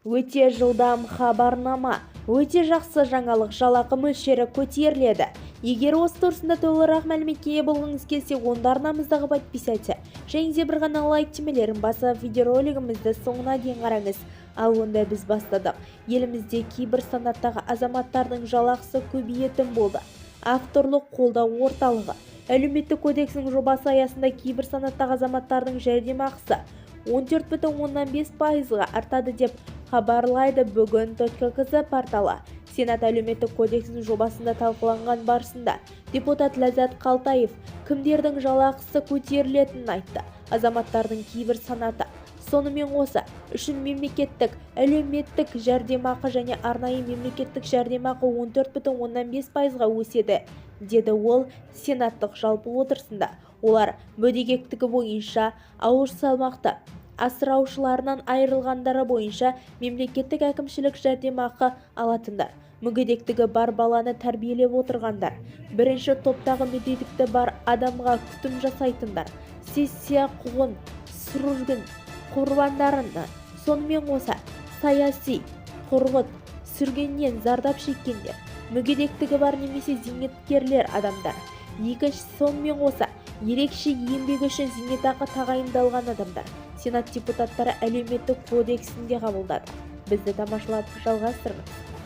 Өте жылдам хабарнама, өте жақсы жаңалық: жалақы мөлшері көтеріледі. Егер осы турасында толығырақ мәліметке ие болғыңыз келсе, онда арнамыздағы подписаться және де бір ғана лайк түймелерін басып, видеоролигімізді соңына дейін қараңыз. Ал онда біз бастадық. Елімізде кейбір санаттағы азаматтардың жалақысы көбейетін болды. Авторлық қолдау орталығы Әлеуметтік кодексінің жобасы аясында кейбір санаттағы азаматтардың жәрдемақысы 14,5%-ға артады деп хабарлайды бүгін .kz порталы. Сенат Әлеуметтік кодексінің жобасында талқыланған барысында депутат Ләззат Қалтаев кімдердің жалақысы көтерілетінін айтты. Азаматтардың кейбір санаты, сонымен қоса үшін мемлекеттік әлеуметтік жәрдемақы және арнайы мемлекеттік жәрдемақы 14,5%-ға өседі, деді ол сенаттың жалпы отырысында. Олар: мүгедектігі бойынша ауыр салмақты, асыраушыларынан айырылғандары бойынша мемлекеттік әкімшілік жәрдемақы алатындар, мүгедектігі бар баланы тәрбиелеп отырғандар, бірінші топтағы мүгедектігі бар адамға күтім жасайтындар, саяси қуғын сүргін құрбандарына, сонымен қоса саяси қуғын сүргіннен зардап шеккендер, мүгедектігі бар немесе зейнеткерлер адамдар, екінші, сонымен қоса ерекше еңбегі үшін зейнетақы тағайындалған адамдар. Сенат депутаттары Әлеуметтік кодексін де қабылдады. Бізді тамашалап жалғастырыңыз.